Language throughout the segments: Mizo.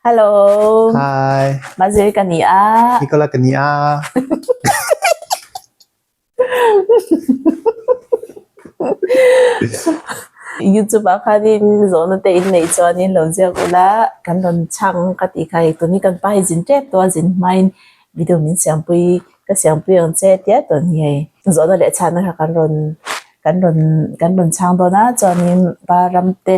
Hello. Hi. Mazir ka ni a. Nicola ka ni a. YouTube ah khanin zawhna te in neih chuanin lo ziak ula kan rawn chhang ka tih kha hei tun hi kan pa hi zin tep tawh a zin hmain video min siampui ka siampui ang che tia tun hi hei zawhna leh chhanna kha kan rawn kan rawn kan rawn chhang dawn a chuanin pa ram te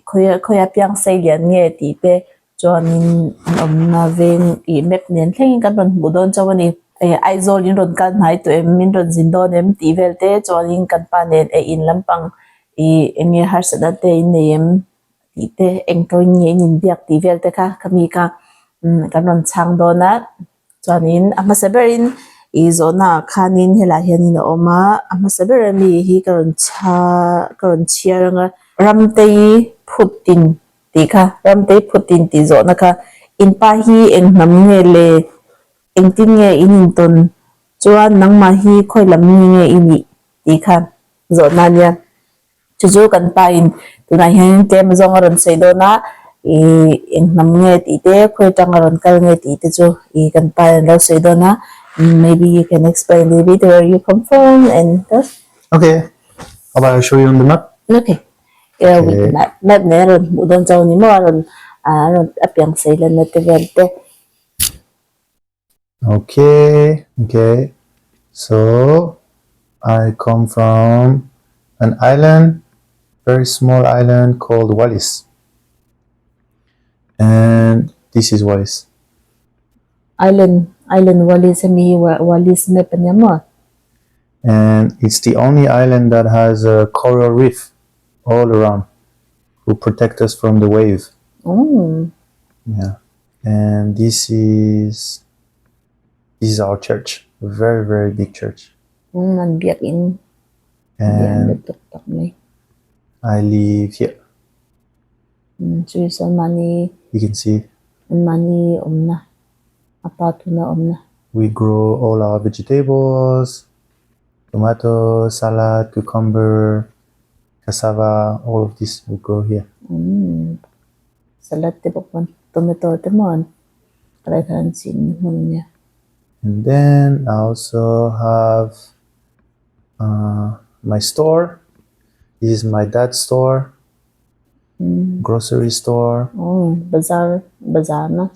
khawi khawi apiang sei lian nge tih te Chuanin an awmna veng ih map nen thlengin kan rawn hmuh dawn chauh a ni. Eh Aizawl in rawn kal hnai tawh em, min rawn zin dawn em tih vel te chuanin kan pa nen eh in lampang ih eng nge harsatna te in nei em tih te eng tawin nge in inbiak tih vel te kha khami kha umm kan rawn chhang dawn a. Chuanin a hmasa berin ih zawhna ah khanin helaiah hianin a awm a, a hmasa ber ami hi ka rawn chha ka rawn chhiar ang a. Ramtei phut tin tih kha Ramtei Phutin tih zawhna kha in pa hi eng hnam nge le engtin nge in intawn chuan nangmah hi khawi lam mi nge i nih tih kha zawhna a nia. Chu chu kan pa in tunah hian tlem zawng a rawn sawi dawn a ih eng hnam nge tih te khawi atang a rawn kal nge tih te chu ih kan pa in a lo sawi dawn a maybe you can explain a little bit where you come from and stuff. Okay, how about I show you on the map? Okay. Okay. Map nen a rawn hmuh dawn chauh a ni maw a rawn ah a rawn a piang sei lanna te vel te. Okay, okay. So I come from an island, very small island called Wallis. And this is Wallis. Island, island Wallis hemi hi Wallis map a nia maw? And it's the only island that has a coral reef all around who protect us from the wave. Oh. Yeah. And this is this is our church. Very, very big church. Mm, an biak in. And I live here. Mm, chu so mani. You can see. Mani omna. Apa tuna omna. We grow all our vegetables, tomato, salad, cucumber, cassava, all of this we grow here. Mm. Salad te bawk pawn tomato te maw an kalai khan an chin hmun a nia. And then I also have uh, my store. This is my dad's store. Mm. Grocery store. Oh, bazaar, bazaar na.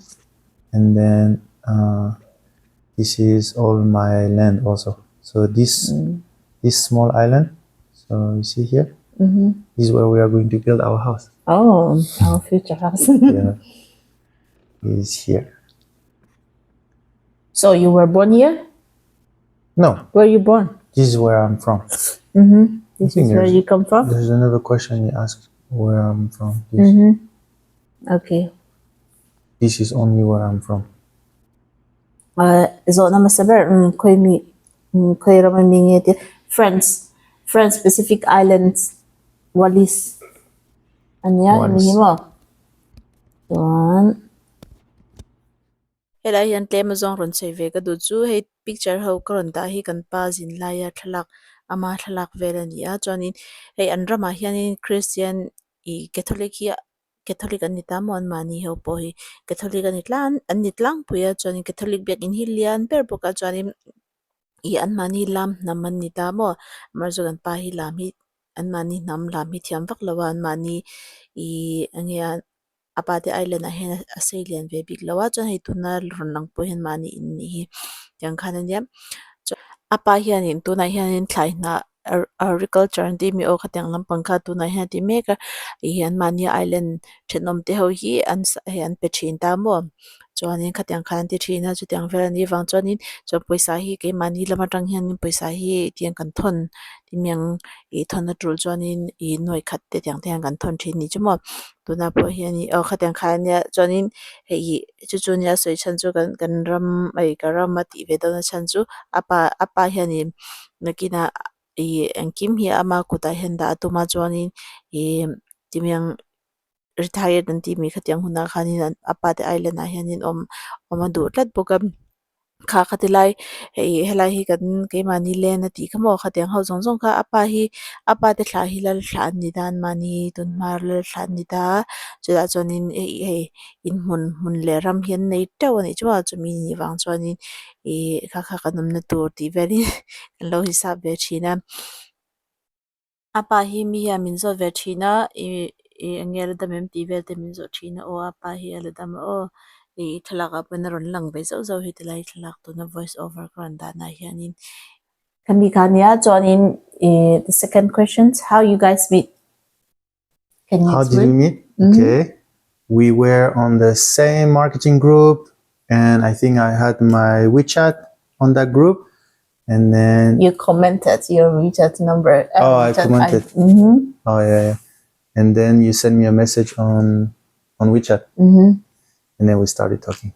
And then uh, this is all my land also. So this mm. this small island, so you see here, mm -hmm. this is where we are going to build our house. Oh, our future house. yeah, is here. So you were born here? No. Where you born? This is where I'm from. Mm-hmm. This is where you come from? There's another question you asked where I'm from. This. Mm-hmm. Okay. This is only where I'm from. Uh, zawhna hmasa ber um khawi mi um khawi rama mi nge tia France France Pacific Islands Wallis ania Wallis. ni hi maw chuan helai hian tlem azawng rawn sawi ve ka duh chu hei picture ho ka rawn dah hi kan pa zin laia thlalak ama thlalak vel a ni a chuanin hei an ramah hianin Christian ih Catholic hi Catholic an ni ta maw anmahni ho pawh hi Catholic a ni tlang an ni tlangpui a chuanin Catholic biakinn hi lian ber bawk a chuanin ih anmahni lam hnam an ni ta maw amaherawhchu kan pa hi lam hi anmahni hnam lam hi thiam vak lo a anmahni ih eng nge a a pa te island ah hian a sei lian ve bik lo a chuan hei tuna rawn lang pawh hian mahni in nih hi tiang khan a nia chuan a pa hianin tunah hianin thlai hnah agriculture an tih mi aw khatiang lampang kha tunah hian a ti mek a ih hian mahni island thenawm te ho hi an hei an pe thin ta maw chuanin khatiang khan an ti thin a chutiang vel anih vang chuanin chuan pawisa hi keimahni lam atang hianin pawisa hi tiang kan thawn timiang ih thawn a tul chuanin ih nuai khat te tiang te hian kan thawn thin ni chu maw tunah pawh hianin aw khatiang khan ania chuanin hei ih chu chu nia sawi chhan chu kan kan ram hei ka ram a tih ve dawn a chhan chu a pa a pa hianin nakinah ih engkim hi ama kutah hian dah a tum a chuanin ih timiang retired an tih mi khatiang hunah khanin a pa te island ah hianin awm awm a duh tlat bawk a. Kha kha ti lai hei helai hi kan keimahni len a tih kha maw khatiang ho zawng zawng kha a pa hi a pa te thlah hi lal thlah an ni ta an mahni tunhma lal thlah an ni ta chutah chuanin hei hei inhmun hmun leh ram hi an nei teuh a nih chu a chumi nih vang chuanin ih kha kha kan awmna tur tih velin kan lo hisap ve thin a. A pa hi mi hian min zawt ve thin a ih ih eng nge a la dam em tih vel te min zawh thin a aw a pa hi a la dam a aw ih thlalak ah pawhin a rawn lang ve zauh zauh hi tilai thlalak tuna voice over ka rawn dah nah hianin. Khami kha nia chuanin ih the second questions how you guys meet can you How did we explain? meet? Okay. We were on the same marketing group and I think I had my WeChat on that group and then You commented your WeChat number. Uh, Oh, I WeChat commented. Mm-hmm. Oh yeah, yeah. And then you sent me a message on on WeChat and then we started talking.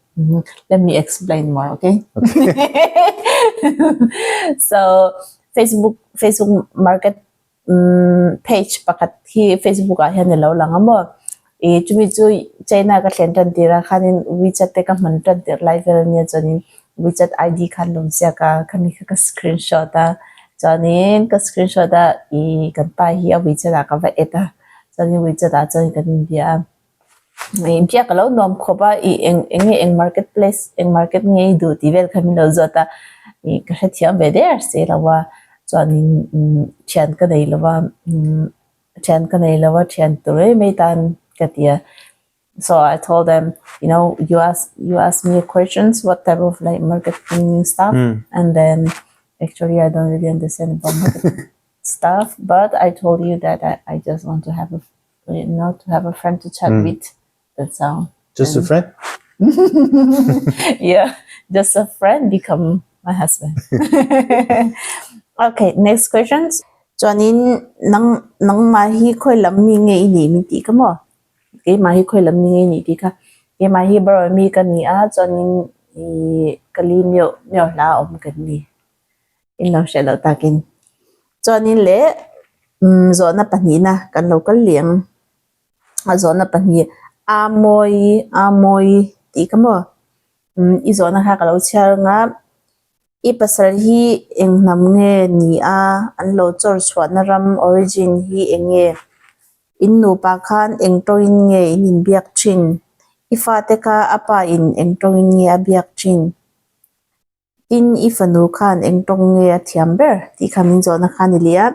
Let me explain more, okay? Okay. So Facebook Facebook market page pakhat hi Facebook ah hian a lo lang a maw ih chumi chu China ka thlen tan tir ah khanin WeChat te ka hman tan tir lai vel ania chuanin WeChat I_D kha an lo ziak a khami kha ka screenshot a chuanin ka screenshot a ih kan pa hi a WeChat ah ka va add a chuanin WeChat ah chuan kan inbia a. Ih biak a lo nuam khawp a ih eng eng nge eng market place eng market nge i duh tih vel kha min lo zawt a ih ka hrethiam ve der si lo a chuanin umm thian ka nei lo a umm thian ka nei lo a thian tur em mai tan ka ti a so I told them you know you ask you ask me questions what type of like marketing stuff and then actually I don't really understand about marketing stuff but I told you that I I just want to have a not to have a friend to chat with. That's all. Just a friend? Yeah, just a friend become my husband. Okay, next questions. Chuanin nang nangmah hi khawi lam mi nge i nih min tih kha maw? Keimah hi khawi lam mi nge i nih tih kha. Keimah hi Barawi mi ka ni a, chuanin i ka li meuh meuh hla a awm kan ni. In lo hriat loh takin. Chuanin leh umm zawhna pahnihna kan lo kal leh ang. A zawhna pahnih a mawi a mawi tih kha maw umm i zawhna kha ka lo chhiar ang a. I pasal hi eng hnam nge ni a an lo chawr chhuahna ram origin hi eng nge? In nupa khan eng tawngin nge in inbiak thin? I fate kha a pa in eng tawngin nge a biak thin? Tin, i fanu khan eng tawng nge a thiam ber tih kha min zawhna kha a ni leh a.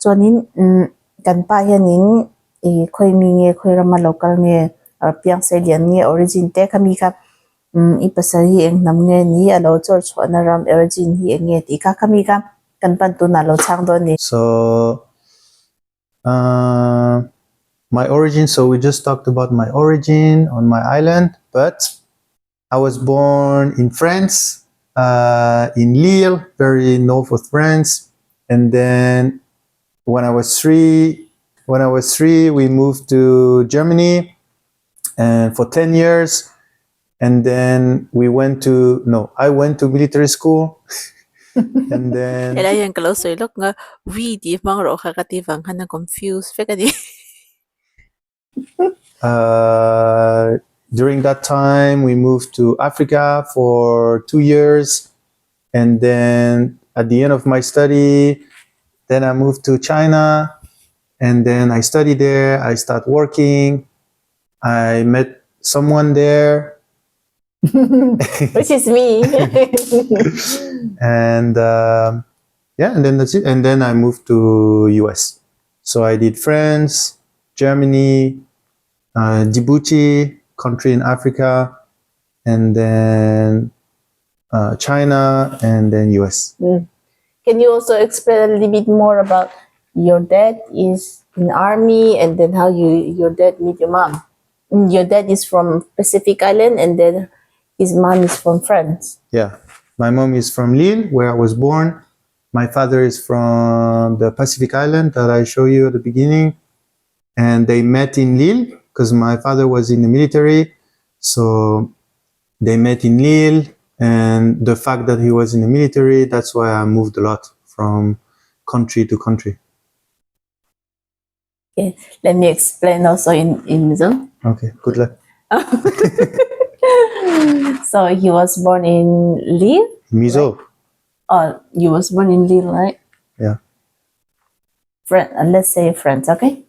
Chuanin umm kan pa hianin ih khawi mi nge khawi rama lo kal nge piang sei lian nge origin te kha mi kha umm i pasal hi eng hnam nge ni a lo chawr chhuahna ram origin hi eng nge tih kha kha mi kha kan pan tunah lo chhang dawn a ni. So uh my origin so we just talked about my origin on my island but I was born in France, uh, in Lille, very north of France. And then when I was three, when I was three, we moved to Germany and for 10 years. And then we went to, no, I went to military school. And then Helai hian ka lo sawi lawk nga we tih hmang rawh kha ka ti vang khan a confuse vek a ni. Uh, during that time, we moved to Africa for two years. And then at the end of my study, then I moved to China. And then I studied there. I start working. I met someone there. Which is me. And um, yeah, and then that's it. And then I moved to US. So I did France, Germany, uh, Djibouti, country in Africa, and then uh, China, and then US. Mm. Can you also explain a little bit more about your dad is in army and then how you your dad meet your mom? Mm, your dad is from Pacific Island and then his mom is from France. Yeah. My mom is from Lille, where I was born. My father is from the Pacific Island that I show you at the beginning. And they met in Lille because my father was in the military. So they met in Lille. And the fact that he was in the military, that's why I moved a lot from country to country. Okay, let me explain also in, in Mizo. Okay, good luck. So he was born in Lille. Mizo. Oh, you was born in Lille, right? Yeah. Fran uh, let's say France, okay?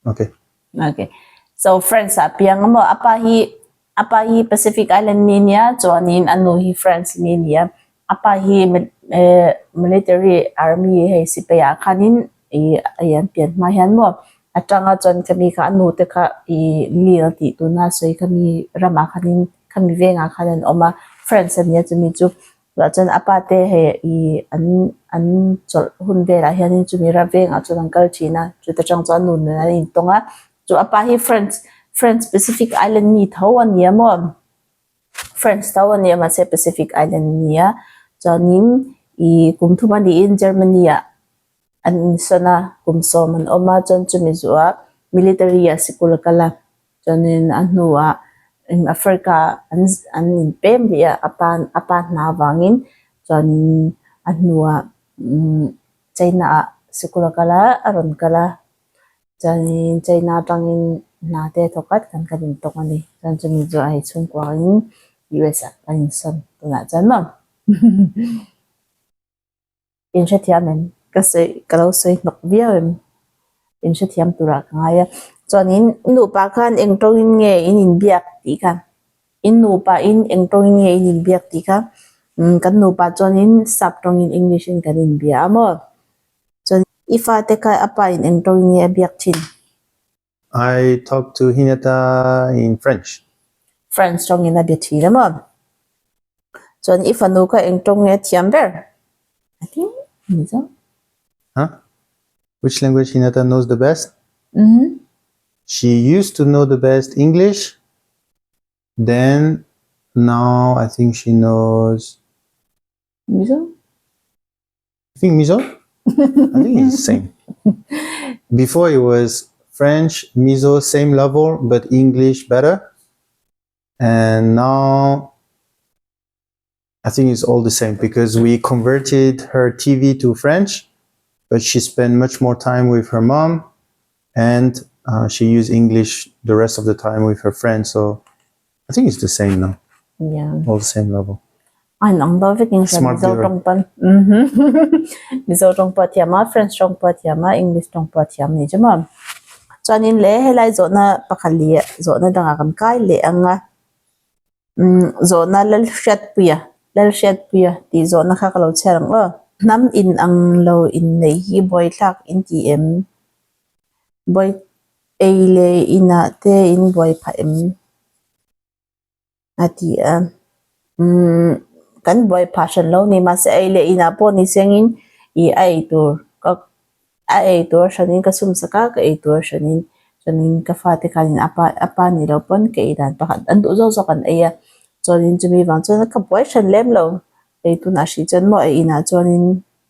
Okay. Okay. So France ah piang maw apa hi apa hi Pacific Island mi nia chuanin anu hi France mi nia apa hi eh, military army hei sipai ah khanin i ai an pian hma hian maw atanga chuan khami kha anu te kha i Lille tih tuna sawi khami ramah khanin khami vengah khan an awm a France ania chumi chu Tah chuan a pa te hei ih an an chawlh hun velah hianin chumi ram vengah chuan an kal thin a chuta tang chuan nu nen an intawng a chu a pa hi French French Pacific Island mi tho a ni a maw French tho a ni a mahse Pacific Island a ni a chuanin ih kum thum a niin Germany ah an insawn a kum sawm an awm a chuan chumi zuah military ah sikul a kal a. Chuanin a hnuah Africa an an inpem leh a, a pa a pa hna avangin chuanin a hnuah umm China ah sikul a kal a, a rawn kal a, chuanin China atangin hna te a thawk a tikhan kan intawk a ni. Chuan chumi chu a hei chhungkuain US ah kan insawn tunah chuan maw. In hrethiam em? Ka sawi ka lo sawi hnawk viau em? In hrethiam turah ka ngai a. Chuanin nupa khan eng tawngin nge in inbiak tih kha in nupa in eng tawngin nge in inbiak tih kha umm kan nupa chuanin sap tawngin English in kan inbia a maw? Chuan i fate kha a pa in eng tawngin nge a biak thin? I talk to Hinata in French. French tawngin a bia thin a maw? Chuan i fanu kha eng tawng nge a thiam ber? I think Mizo. Huh? Which language Hinata knows the best? Mm-hmm. She used to know the best English. Then now I think she knows Mizo? I think Mizo? I think it's the same. Before it was French, Mizo, same level, but English better. And now I think it's all the same because we converted her TV to French, but she spent much more time with her mom and uh, she used English the rest of the time with her friends. So I think it's the same now. Yeah. All the same level. A inang deuh vekin hria Smart Mizo girl. tawng pawn mhm Mizo tawng pawh a thiam a, French tawng pawh a thiam a, English tawng pawh a thiam a ni chu maw. Chuanin le helai zawhna pakhat leh zawhna dangah kan kai leh ang a, umm zawhna Lalhriatpuia Lalhriatpuia tih zawhna kha ka lo chhiar ang aw. Hnam in ang lo inneih hi buaithlak in ti em? Buai ei leh inah te in buai phah em? A ti a, umm kan buai phah hran lo ni mahse ei leh inah pawh ni sengin ih a ei tur ka a ei tur a hranin ka sum sak a ka ei tur a hranin chuanin ka fate khanin a pa a pa ni lo pawn ka ei dan pakhat an duh zawk zawk an ei a chuanin chumi vang chuan ka buai hran lem lo ei tunah hrih chuan maw ei inah chuanin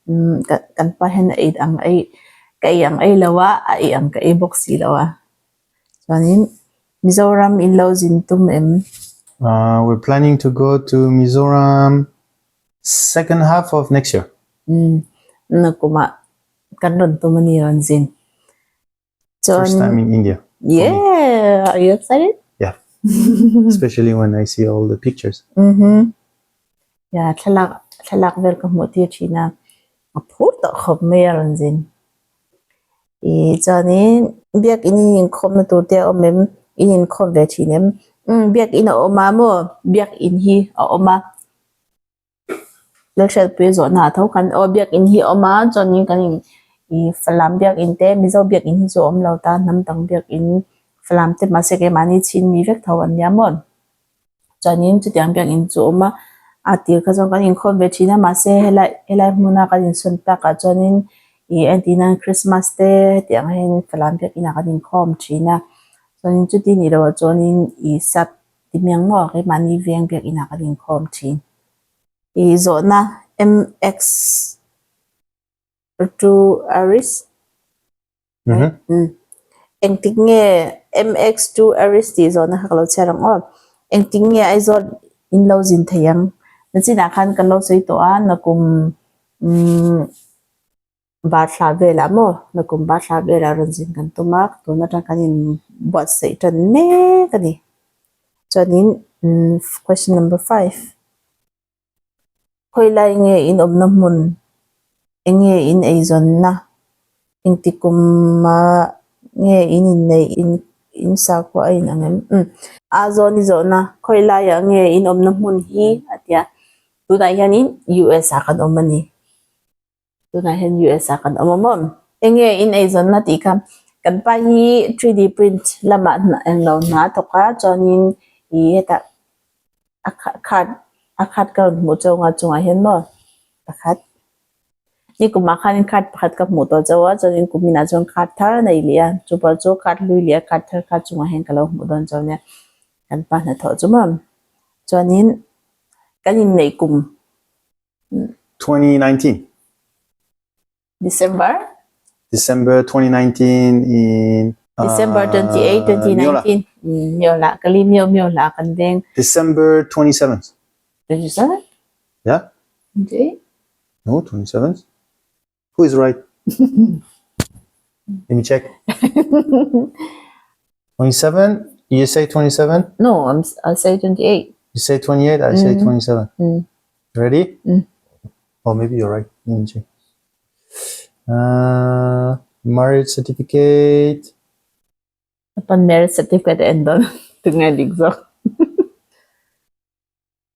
umm ka kan pa hian a ei ang ei ka ei ang ei lo a a ei ang ka ei bawk si lo a. Chuanin Mizoram in lo zin tum em? Uh, we're planning to go to Mizoram second half of next year. Mm, na kuma kan rawn tum a ni rawn zin. First Chuan time in India. for me. yeah, are you excited? Yeah. Especially when I see all the pictures. Mhm. Yeah, thlalak thlalak vel ka hmuh tir thin a. A phur tawh khawp mai a rawn zin. Ih chuanin biakin in inkhawmna tur te a awm em? In inkhawm ve thin em? Umm biakin a awm a maw? Biakin hi a awm a. Lalhriatpui zawhna ah tho khan aw biakin hi a awm a chuanin kan in ih Falam biakin te Mizo biakin hi chu a awm lo ta hnam dang biakin Falam te mahse keimahni chhin mi vek tho an nia maw? Chuanin chutiang biakinn chu a awm a, a tir kha chuan kan inkhawm ve thin a mahse helai helai hmuna kan insawn takah chuanin ih entir nan Christmas te hetiang ah hian Falam biakinah kan inkhawm thin a chuanin chuti nih loh ah chuanin ih sap ti miang maw keimahni veng biakinah kan inkhawm thin. Ih zawhna MX to Aris. Engtik nge MX to Aris tih zawhna kha ka lo chhiar ang aw. Engtik nge Aizawl in lo zin thei ang? Nachinah khan kan lo sawi tawh a, nakum Barthla velah maw? Nakum Barthla velah rawn zin kan tum a, tun atang kan inbuatsaih tan mek a ni. Chuanin question number 5. Khawilai nge in awmna hmun? Enge in eizawnna? Engti kuma nge in inneih in in sakhua a inang em? Umm. A zawn i zawhna, khawilaiah nge in awmna hmun hi? a ti a. Tunah hianin US ah kan awm a ni. Tunah hian US ah kan awm a maw? Enge in eizawnna tih kha kan pa hi 3D print lamah hna englo hna a thawk a chuanin ih hetah a card a card ka rawn hmuh chauh ang a chungah hian maw pakhat ni kumah khanin card pakhat ka hmuh tawh chauh a chuanin kuminah chuan card thar a nei leh a chupa chu card hlui leh a card thar kha chungah hian ka lo hmuh dawn chauh nia kan pa hnathawh chu maw chuanin kan inneih kum. 2019. December? December 2019 in uh, December 28, 2019. Miola. Kali mio miola kan deng. December 27th. 27th? Yeah. Okay. No, 27th. Who is right? Let me check. 27? You say 27? No, I'm, I say 28. You say 28, I say 27. Ready? Mm. Oh, maybe you're right. Let me check. Uh, marriage certificate. Upon marriage certificate and doon. Tunga ligzo.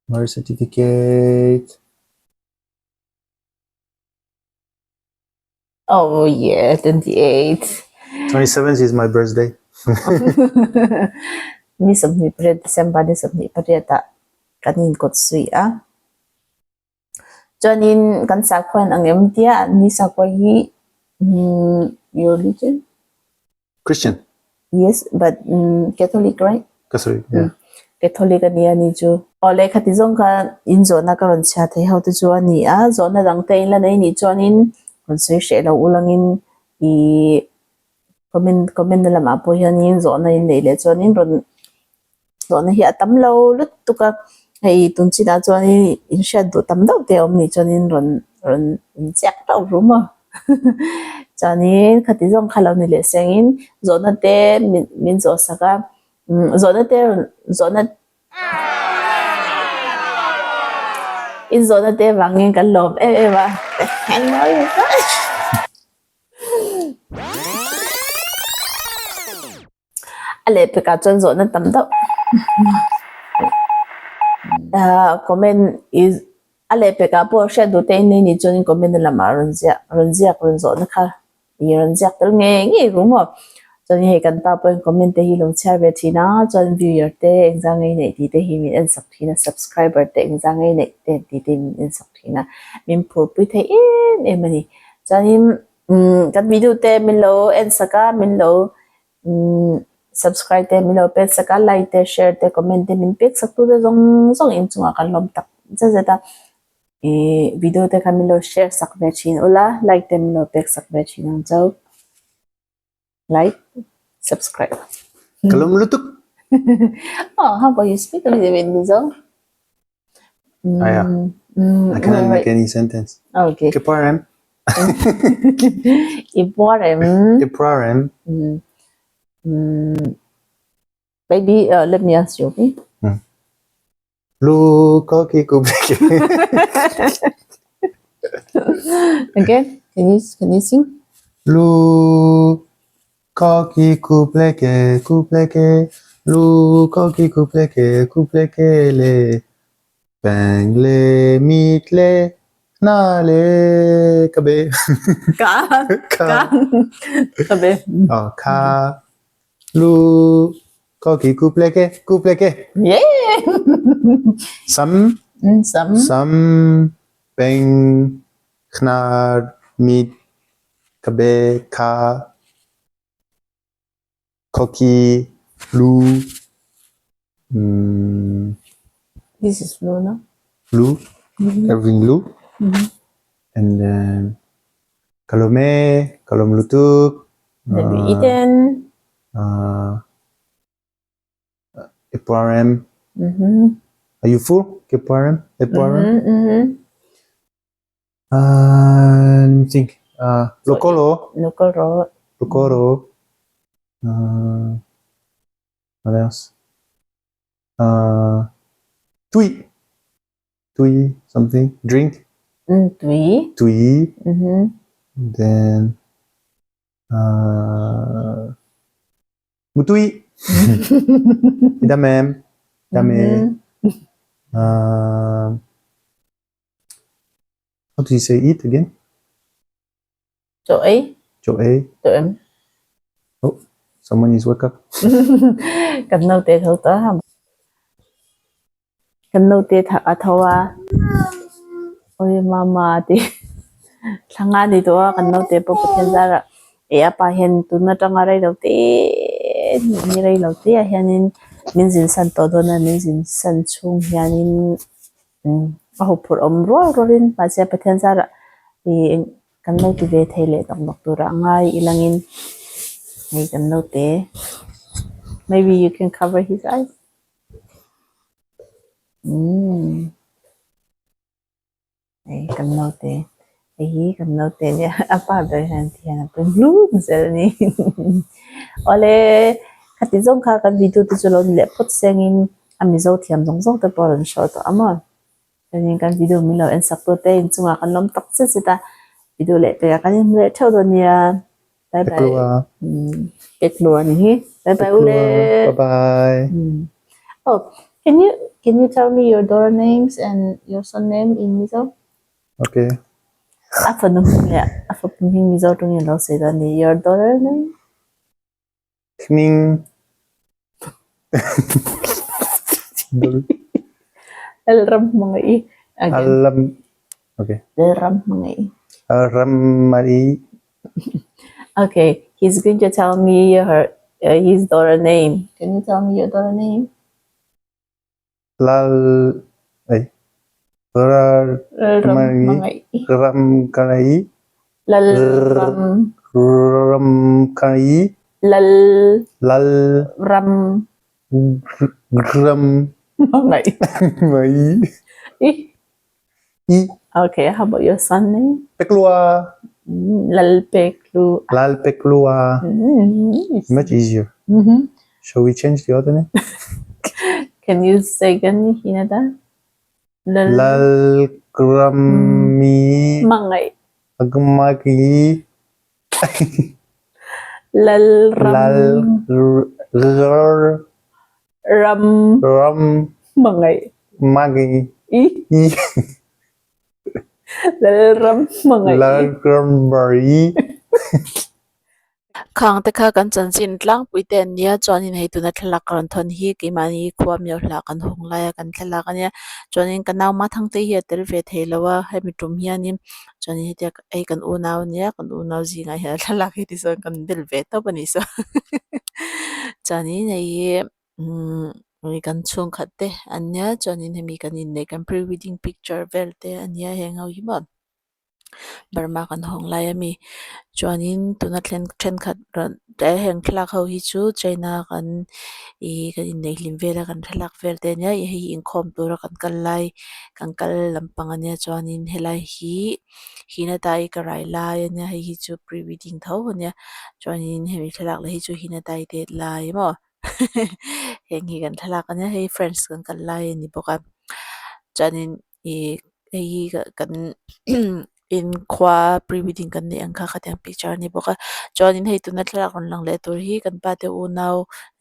Marriage certificate. Oh yeah, 28. 27th is my birthday. Ni 28 December ni 28 ah kan inkawt suih a. Chuanin kan sakhua in ang em tia ni sakhua hi your religion? Christian. Yes, but Catholic right? Catholic, yeah. Catholic a ni a ni chu. Aw lehkha ti zawng kha in zawhna ka rawn chhiat thei ho te chu a ni a, zawhna dang te in la nei nih chuanin rawn sawi hreh lo ulangin ih comment comment na lamah pawh hianin zawhna in neih leh chuanin rawn zawhna hi a tam lo lutuk a, hei tun chinah chuanin in hriat duh tam deuh te a awm nih chuanin rawn rawn in chiak tauh rum a chuanin khati zawng kha lo ni leh sengin zawhna te min min zawh sak a zawhna te rawn zawhna in zawhna te vangin kan lawm em em a. A lehpekah chuan zawhna tam deuh ah comment ih a lehpekah pawh hriat duh te in nei nih chuan comment na lamah rawn ziah rawn ziak rawn zawhna kha ih rawn ziak tel ngei ngei ru maw chuan hei kan pa pawhin comment te hi lo chhiar ve thin a chuan viewer te engzah ngei neih tih te hi min en sak thin a subscriber te engzah ngei neih te tih te hi min en sak thin a min phurpui thei em em a ni chuanin umm kan video te min lo en sak a min lo umm subscribe te min lo pek sak a like te share te comment te min pek sak tu te zawng zawng inchungah kan lawm tak zet zet a ih video te kha min lo share sak ve thin ula like te min lo pek sak ve thin ang chau like subscribe Ka lawm lutuk. Oh how about you speak a little bit Mizo? Aya. I cannot make any sentence. Okay. Kiparem. Iparem. Iparem. Maybe uh, let me ask you, okay? Mm. Lu koki kubeki. Again, can you can you sing? Lu koki kupleke kupleke lu koki kupleke kupleke le bang le mit le na le kabe Ka ka ka be. Oh ka lu koki kupleke kupleke Yeah. sam Sam. sam beng khnar mit Kabe, ka, koki, lu, mm, This is lu, no? Lu, everything lu. And then kalome, kalom lutuk. Then we eaten. Iparem. Are you full? Kiparem? Iparem? Mm-hmm. Uh, let me think. Uh, Lokolo. Lokolo. Lokolo. Uh, what else? Uh, tui. Tui. Something. Drink. Tui. Tui. Then uh, mutui. Idamem. Dame. Uh, how do you say eat again? Chaw ei. Chaw ei. Chaw em. Oh, someone is wake up. Kan naute tho ta. Kan naute a tho a. Oi mama ti. Thla nga ni tawh a kan naute pawh Pathian zarah eh a pa hian tun atanga rei lo te ni rei lo te ah hianin min zin san tawh dawn a min zin san chhung hianin a huphurh awm rual rualin mahse Pathian zarah ih kan lo ti ve thei leh tawk bawk turah a ngai ilangin hei kan naute maybe you can cover his eyes. Umm hei kan naute hei hi kan naute nia a pa ber hian ti hian a pawm hlum zel a ni awle khati zawng kha kan video te chu lo ni leh phawt sengin a mizo thiam zawng zawng te pawh a rawn show tawh a maw chuanin kan video min lo en sak tu te inchungah kan lawm tak zet zet a video leh pekah kan inhmu leh theuh dawn nia. Bye bye. Peklua. Peklua ni hi. Bye bye ule. Bye bye. Oh, can you can you tell me your daughter names and your son name in Mizo? Okay. A fanu hming leh a fapa hming Mizo tawngin lo sawi dawn ni. Your daughter name? Hming. Lalram hmangaih. Again. Alam. Okay. Lalram hmangaih. Ram Mari. Okay, he's going to tell me her his daughter name. Can you tell me your daughter name? Lal. Ay. Rar. Lalram Mari. hmangaih. Ram Karai. Lalram. Ram Karai. Lal. Lal. Ram. Ram. Hmangaih. Mai. I. I. Okay, how about your son name? Peklua. Lalpeklu. Lal Peklua. Much easier. Shall we change the other name? Can you say again, Hinata? Lal. Lal Grami Hmangaih. Agmagi Lal Lal Ram. R Ram. Ram Hmangaih. Magi I. I Lal Ram Hmangaih. Lal Ram Mari Khang te kha kan chanchin tlangpui te an nia chuanin hei tuna thlalak rawn thawn hi keimahni khua miau hlah kan hawng lai a kan thlalak a nia chuanin ka nau mathang te hi a tel ve thei lo a hemi tum hianin chuanin hetia hei kan unau a nia kan unau zingah hian thlalak hi tichuan kan bel ve tawp a nih saw chuanin hei hi umm kan chhungkhat te an nia chuanin hemi kan inneih kan pre wedding picture vel te a nia heng ho hi maw. Burma kan hawng lai a mi chuanin tuna thlen thenkhat rawn heng thlalak ho hi chu China kan ih kan inneih hlim vel a kan thlalak vel te ania hei hi inkhawm tura kan kal lai kan kal lampang ania chuanin helai hi Hinata i ka rai lai ania hei hi chu pre wedding tho ania chuanin hemi thlalak leh hi chu Hinata i tet lai maw heng hi kan thlalak ania hei friends kan kal lai a ni bawk a chuanin ih hei hi kan inkhua pre wedding kan neih ang kha khatiang picture a ni bawk a chuanin hei tuna thlalak rawn lang leh tur hi kan pa te unau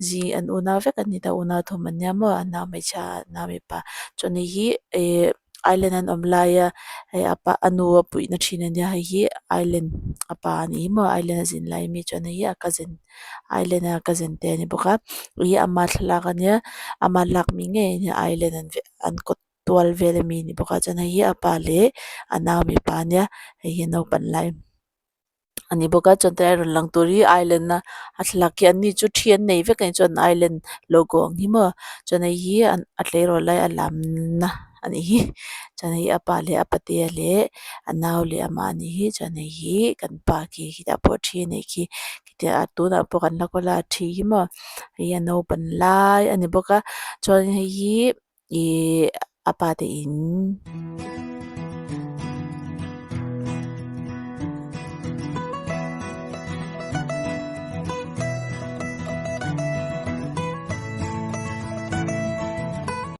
zing an unau vek an ni ta unau thum an nia maw a nau hmeichhia a nau mipa chuan hei hi ih island an awm laia hei a pa a nu a puihna thin a nia hei hi island a pa a ni hi maw island a zin lai ami chuan hei hi a cousin island a cousin te a ni bawk a ih ama thlalak a nia ama lak mi ngei a nia island an an kawt. Tual vel ami ni bawk a chuan hei hi a pa leh a nau mipa ania hei hi naupan lai a ni bawk a chuan tilai rawn lang tur hi island a a thlalak hi an ni chu thi an nei vek a ni chuan island logo ang hi maw chuan hei hi a tleirawl lai a lamna a nih hi chuan hei a pa leh a patea leh a nau leh amah a nih hi chuan hei hi kan pa khi khitah pawh thi a neih khi khitiang ah tunah pawh kan la kawl a a thi hi maw hei hi a naupan lai a ni bawk a chuan hei hi. Ihh a pa te in.